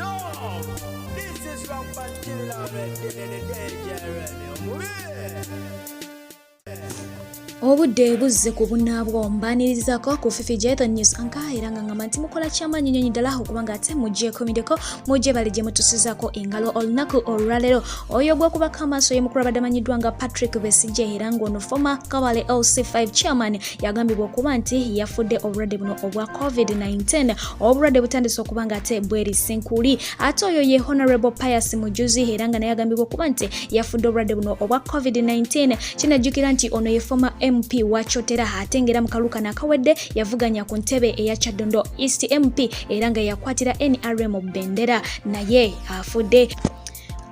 Yo, this is Rampant Killer DJ Radio. Obudde buzze ku bunnaabwo, mbaanirizaako ku Fifi Jethon News anka, era nga ngamba nti mukola kyamaanyi nnyo ddala okuba nga ate mugyekomideko, mujebale gye mutusizaako engalo olunaku olwaleero. Oyo gwokubako amaaso ye mukulu abadde amanyiddwa nga Patrick Besigye, era ng'ono former Kabale LC5 chairman, yagambibwa okuba nti yafudde obulwadde buno obwa COVID-19. Obulwadde butandise okuba nga ate bwerisinkuli. Ate oyo ye Honorable Pius Mujuzi, era nga naye agambibwa okuba nti yafudde obulwadde buno obwa COVID-19. Kinajjukira nti ono ye former MP wa Kyotera, ate ng'era mu kalulu kano akawedde yavuganya ku ntebe eya Kyaddondo East MP, era nga yakwatira NRM bendera, naye afudde.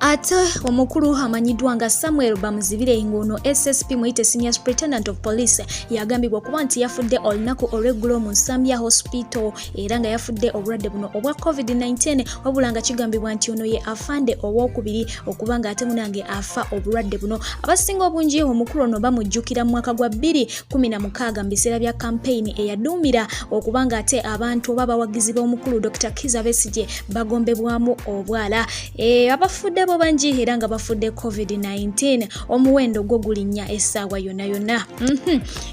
Ate omukulu amanyiddwa nga Samuel Bamuzibire, ng'ono SSP, muyite Senior Superintendent of Police, yagambibwa okuba nti yafudde olunaku olw'eggulo mu Nsambya Hospital, era nga yafudde obulwadde buno obwa COVID-19, wabula nga kigambibwa nti ono ye afande owokubiri okuba nga ate munange afa obulwadde buno. Abasinga obungi omukulu ono bamujjukira mu mwaka gwa 2016 mu biseera bya kampeyini eyaduumira okuba nga ate abantu oba abawagizi b'omukulu Dr Kiza Besigye bagombebwamu obwala. Abafudde bo bangi, era nga bafudde COVID-19. Omuwendo gwo gulinnya essaawa yonna yonna.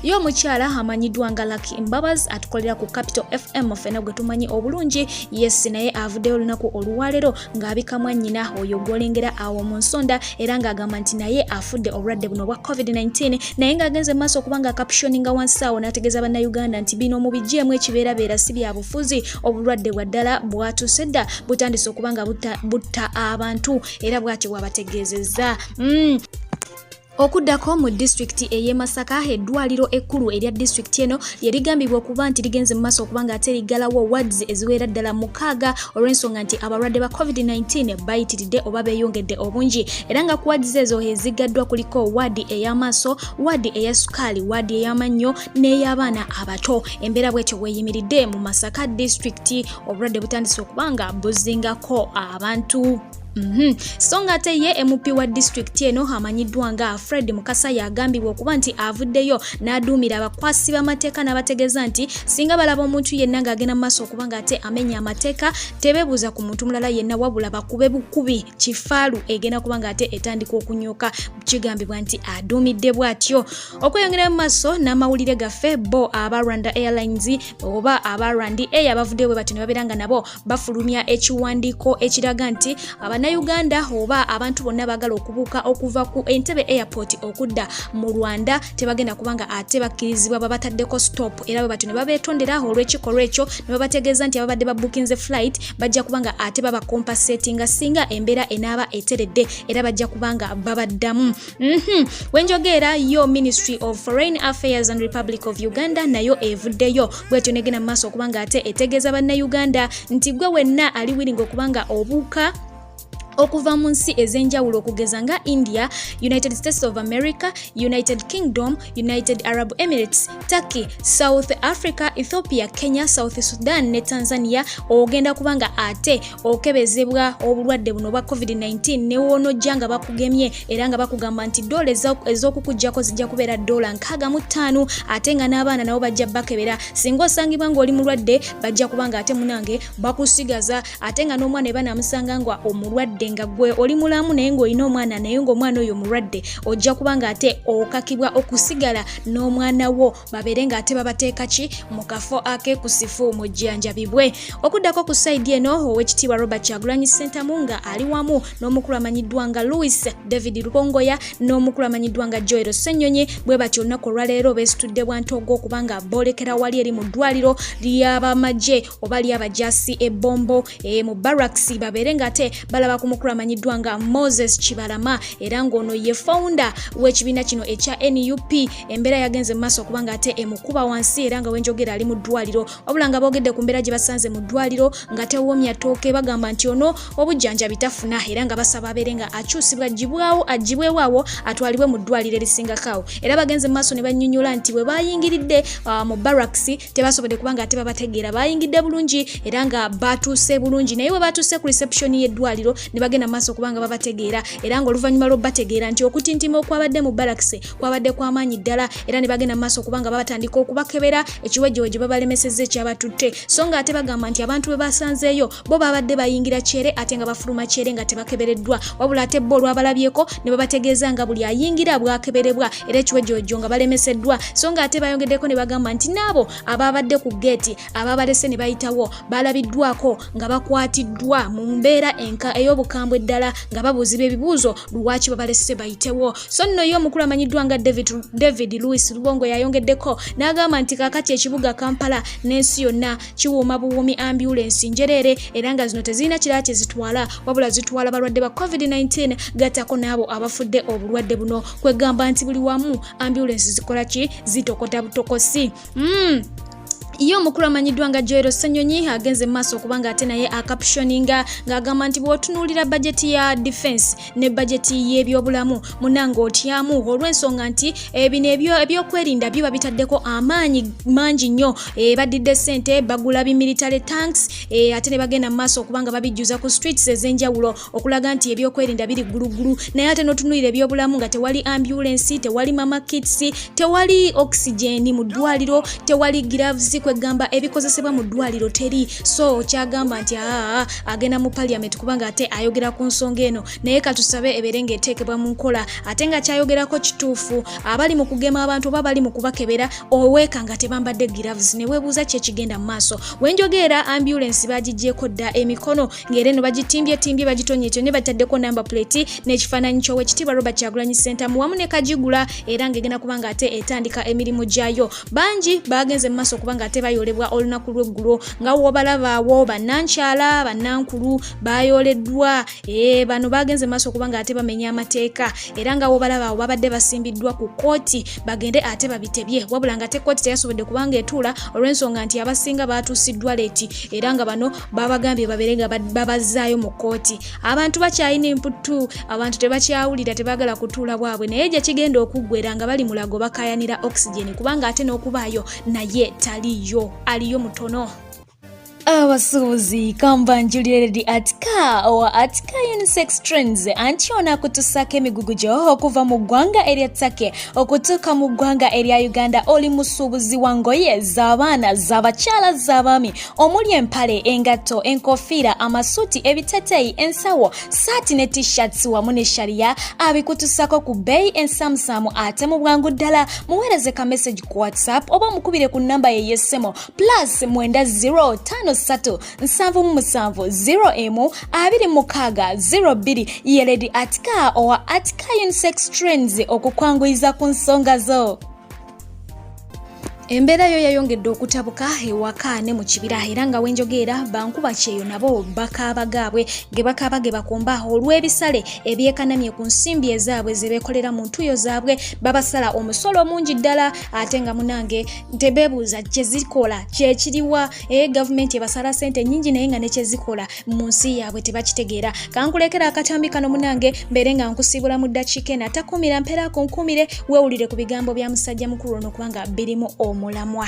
Ye omukyala amanyiddwa nga Lucky Mbabazi, atukolera ku Capital FM, ffena gwe tumanyi obulungi, yes, naye avuddeyo olunaku olwaleero ng'abika mwannyina oyo gw'olengera awo mu nsonda, era ng'agamba nti naye afudde obulwadde buno obwa COVID-19, naye ng'agenze mu maaso okuba nga captioninga wansi awo n'ategeeza Bannayuganda nti bino mubiggyeemu ekibeerabeera, si bya bufuzi, obulwadde bwa ddala, bwatuuse dda, butandise okuba nga butta abantu, era bw'atyo bw'abategeezezza. Okuddako mu disitulikiti ey'e Masaka, eddwaliro ekkulu erya disitulikiti eno lye ligambibwa okuba nti ligenze mu maaso okuba nga ate liggalawo wards eziwera ddala 6, olw'ensonga nti abalwadde ba COVID-19 bayitiridde oba beeyongedde obungi. Era nga ku wards ezo eziggaddwa kuliko waadi ey'amaaso, waadi eya sukaali, waadi ey'amannyo n'ey'abaana abato. Embeera bwetyo bweyimiridde mu Masaka Disitulikiti. Obulwadde butandise okuba nga buzingako abantu. So nga ate ye MP wa disitulikiti eno amanyiddwa nga Fred Mukasa yagambibwa okuba nti avuddeyo n'aduumira abakwasi b'amateeka n'abategeeza nti singa balaba omuntu yenna ng'agenda mu maaso okuba nga ate amenya amateeka, tebeebuuza ku muntu mulala yenna, wabula bakube bukubi kifaalu egenda kuba nga ate etandika okunyuka. Kigambibwa nti aduumidde bw'atyo. Okweyongera mu maaso n'amawulire gaffe, bo aba Rwanda Airlines oba aba Rwanda Air bavuddeyo bwe batyo ne babeera nga nabo bafulumya ekiwandiiko ekiraga nti Abannayuganda oba abantu bonna baagala okubuuka okuva ku Entebbe Airport okudda mu Rwanda tebagenda kubanga ate bakkirizibwa, babataddeko stop. Era bwe batyo ne babeetondera olw'ekikolwa ekyo, ne babategeeza nti ababadde babukinze flight bajja kubanga ate babacompensatinga singa embeera enaaba eteredde, era bajja kubanga babaddamu. Wenjogeera yo Ministry of Foreign Affairs and Republic of Uganda nayo evuddeyo bwetyo negenda mu maaso okubanga ate etegeeza Bannayuganda nti gwe wenna ali willing okubanga obuuka okuva mu nsi ez'enjawulo, okugeza nga India, United States of America, United Kingdom, United Arab Emirates, Turkey, South Africa, Ethiopia, Kenya, South Sudan ne Tanzania, ogenda kuba nga ate okebezebwa obulwadde buno obwa COVID-19 newoonojja nga bakugemye, era nga bakugamba nti dola ez'okukuggyako zijja kubeera dola 65, ate nga n'abaana nabo bajja bakebera. Singa osangibwa ng'oli mulwadde, bajja kuba nga ate munange bakusigaza, ate nga n'omwana eba namusanga nga omulwadde, nga gwe oli mulamu naye ng'olina omwana, naye ng'omwana oyo mulwadde, ojja kuba nga ate okakibwa okusigala n'omwana wo, babeere ng'ate babateeka ki mu kafo akeekusifu mujjanjabibwe. Okuddako ku side eno, Owekitiibwa Robert Kyagulanyi Ssentamu nga ali wamu n'omukulu amanyiddwa nga Louis David Rubongoya n'omukulu amanyiddwa nga Joel Ssennyonyi, bwe batyo olunaku olwaleero beesitudde bwantogo okuba nga boolekera wali eri mu ddwaliro ly'abamagye oba ly'abajaasi ebombo mu barracks, babeere ng'ate balaba ku mukulu amanyiddwa nga Moses Kibalama, era ng'ono ye founder w'ekibiina kino ekya NUP. Embeera yagenze mu maaso okuba ng'ate emukuba wansi, era nga wenjogera ali mu ddwaliro, wabula nga boogedde ku mbeera gye basanze mu ddwaliro nga tewoomya ttooke. Bagamba nti ono obujjanjabi tafuna, era nga basaba abeere nga akyusibwa, aggyibwawo, aggyibwewo awo atwalibwe mu ddwaliro erisingako awo. Era bagenze mu maaso ne bannyonnyola nti bwe bayingiridde mu barracks tebasobodde kubanga ate babategeera, bayingidde bulungi era nga batuuse bulungi, naye bwe batuuse ku reception y'eddwaliro ne bagenda maaso okuba nga babategeera, era ng'oluvannyuma lw'obategeera nti okutintima okwabadde mu balakisi kwabadde kw'amaanyi ddala, era ne bagenda maaso okuba nga babatandika okubakebera ekiwejjewejje babalemesezza ekyabatutte. So nga ate bagamba nti abantu be basanzeeyo bo babadde bayingira kyere ate nga bafuluma kyere nga tebakebereddwa, wabula ate bo olwabalabyeko ne babategeeza nga buli ayingira bwakeberebwa era ekiwejjewejjo nga balemeseddwa. So nga ate bayongeddeko ne bagamba nti n'abo ababadde ku geeti ababalese ne bayitawo balabiddwako nga bakwatiddwa mu mbeera enka ey'obukambwe ddala nga babuuzibwa ebibuuzo lwaki babalese bayitewo. So nno ye omukulu amanyiddwa nga David Louis Lubongo yayongeddeko n'agamba nti kaakati ekibuga Kampala n'ensi yonna kiwuuma buwuumi ambulensi njereere, era nga zino tezirina kirala kye zitwala wabula zitwala balwadde ba COVID-19 gattako n'abo abafudde obulwadde buno. Kwegamba nti buli wamu ambulensi zikola ki? Zitokota butokosi. Ye omukulu amanyiddwa nga Joel Ssenyonyi agenze mu maaso okuba nga ate naye akaptioninga ng'agamba nti bw'otunuulira bajeti ya defense ne bajeti y'ebyobulamu munnange otyamu, olw'ensonga nti bino ebyokwerinda byo babitaddeko amaanyi mangi nnyo. Baddidde ssente bagula bi military tanks, ate ne bagenda mu maaso okuba nga babijjuza ku streets ez'enjawulo okulaga nti ebyokwerinda biri gguluggulu, naye ate n'otunuulira ebyobulamu nga tewali ambulance, tewali mama kits, tewali oxygen mu ddwaliro, tewali gloves, kwegamba ebikozesebwa mu ddwaliro teri. So kyagamba nti aa agenda mu parliament kubanga ate ayogera ku nsonga eno, naye katusabe ebeere ng'eteekebwa mu nkola. Ate nga kyayogerako kituufu, abali mu kugema abantu oba bali mu kubakebera oweeka nga tebambadde gloves, ne weebuuza ki ekigenda mu maaso. Wenjogeera ambulance bagigyeko dda emikono, ng'era eno bagitimbye bagitonye ekyo ne bataddeko number plate n'ekifaananyi ky'Owekitiibwa Robert Kyagulanyi Ssentamu wamu ne Kagigula, era ng'egenda kuba nga ate etandika emirimu gyayo. Bangi bagenze mu maaso okuba nga ate bayoolebwa olunaku lw'eggulo, nga wobalabaawo bannankyala bannankulu bayooleddwa. Bano bagenze mu maaso okuba nga ate bamenya amateeka, era nga wobalabaawo babadde basimbiddwa ku kkooti bagende ate babitebye, wabula nga ate kkooti teyasobodde kubanga etuula olw'ensonga nti abasinga batuusiddwa late, era nga bano babagambye babeere nga babazzaayo mu kkooti. Abantu bakyalina emputtu, abantu tebakyawulira, tebaagala kutuula bwabwe, naye gye kigenda okuggwera nga bali mulago bakayanira oxygen, kubanga ate n'okubaayo naye taliyo, aliyo mutono. Abasuubuzi, kambanjulire Lady Atika owa Atika Unisex Trends, anti ono akutusaako emigugu gyo okuva mu ggwanga erya Turkey okutuuka mu ggwanga erya Uganda. Oli musuubuzi wa ngoye z'abaana, z'abakyala, z'abaami, omuli empale, engatto, enkofiira, amasuuti, ebiteteeyi, ensawo, saati ne t-shirts wamu ne sharia, abikutusako ku bbeeyi ensamusaamu ate mu bwangu ddala. Muweereze ka message ku WhatsApp oba omukubire ku namba ye y'essimu +90 53 77 01 26 02. Ye Lady Atika owa Atika Unisex Trends, okukwanguyiza ku nsonga zo. Embeera yo yayongedde okutabuka ewaka ne mu kibira, era nga wenjogeera bankuba kyeyo nabo bakaaba gaabwe ge bakaaba ge bakomba olw'ebisale ebyekanamye ku nsimbi ezaabwe ze beekolera mu ntuuyo zaabwe. Babasala omusolo mungi ddala, ate nga munange tebeebuuza kyezikola kyekiriwa. Gavumenti ebasala sente nnyingi, naye nga nekyezikola mu nsi yaabwe tebakitegeera. Kankulekera akatambi kano munange, mbeere nga nkusiibula mu ddakiika eno. Atakuumira mpeera akunkuumire, weewulire ku bigambo bya musajja mukulu ono kubanga birimu omulamwa.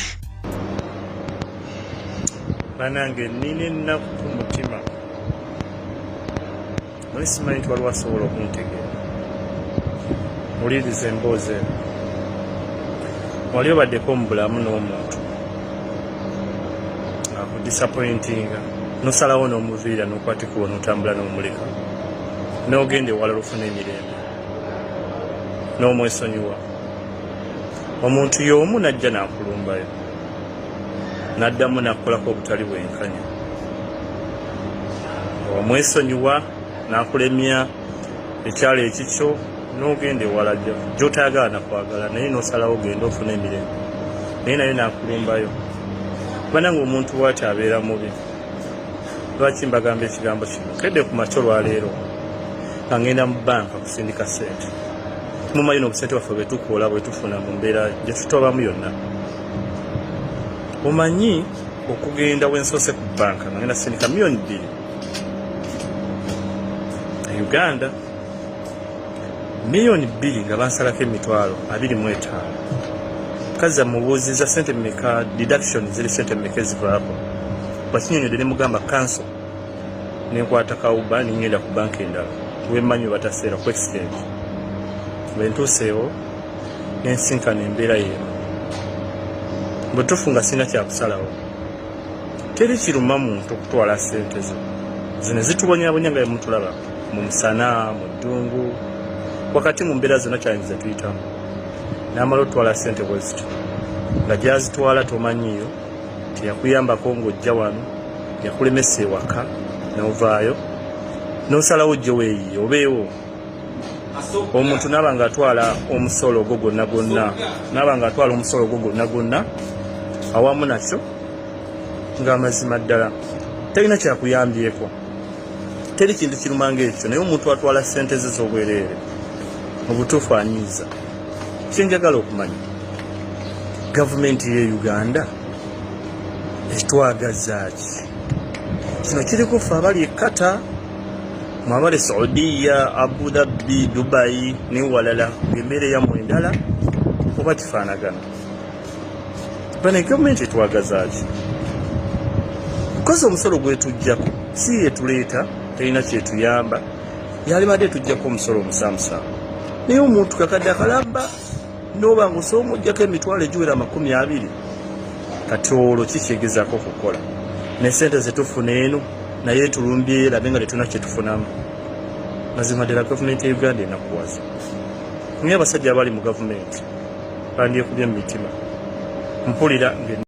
Banange, nina ennaku ku mutima, naye simanyi nti waliwo asobola okuntegeera. Wuliriza emboozi eno. Wali obaddeko mu bulamu n'omuntu akudisappointinga, nosalawo n'omuviira, n'okwata ekkubo n'otambula n'omuleka n'ogenda ewalala ofuna emirembe n'omwesonyiwa? Omuntu y'omu n'ajja n'akulumbayo, n'addamu n'akukolako obutali bwenkanya, wamwesonyiwa n'akulemya ekyalo ekikyo n'ogenda ewala gy'otayagala nakwagala, naye n'osalawo ogenda ofuna emirembe, naye n'akulumbayo. Banange, omuntu bwati abeera mubi. Lwaki mbagamba ekigambo kino? Kedde ku makya olwaleero nga ngenda mu banka kusindika ssente. Mumanyi n'obusente bwaffe bwe tukola, bwe tufuna mu mbeera gye tutobamu yonna. Omanyi okugenda wensoose ku banka nga ngenda sindika 2 miliyoni e Uganda, 2 miliyoni nga bansalako 25,000. Kaza mubuuziza sente mmeka, deduction ziri sente mmeka ezivaako, wakinyonyodde ne mugamba cancel. Nenkwata kawuba ningenda ku banka endala wemmanyi bataseera ku exchange. Bwe ntuuseewo nensinkana embeera yeemu. Butuufu nga sirina kyakusalawo. Teri kiruma muntu okutwala ssente zo zino zitubonyabonya nga bemutulaba mu musana, mu ddungu, wakati mu mbeera zonna challenge zetuyitamu. N'amala otwala ssente bwe zityo nga gyazitwala tomanyiiyo, teyakuyambako ng'ojja wano, yakulemesa ewaka n'ovaayo n'osalawo ojje weeyiye obeewo. Omuntu naaba nga atwala omusolo ogwo gwonna gwonna, naaba nga atwala omusolo ogwo gwonna gwonna awamu nakyo, ng'amazima ddala talina kyakuyambyeko. Teri kintu kiruma ng'ekyo. Naye omuntu atwala ssente ze z'obwereere mu butuufu anyiiza. Kyenjagala okumanya, gavumenti ye Uganda etwagaza ki? Kino kiri kuffe abali e Qatar, mwabali Saudiya, Abu Dhabi, Dubai newalala, embeera eyammwe endala oba kifaanagana. Bano gavumenti etwagaza ki? Kozi omusolo gwetujjako si yetuleeta, terina kyetuyamba. Yalibadde etujjako omusolo omusaamusaamu, naye omuntu kakadde akalamba noba nga osobola omujjako emitwalo egiwera 20. Kati olwo kikyegezaako okukola ne sente zetufuna eno, naye etulumbye labe nga tetulina kyetufunamu. Mazima ddala gavumenti ya Uganda enakuwaza. Naye abasajja abali mu gavumenti bandyekubye mu mitima. Mpulira nga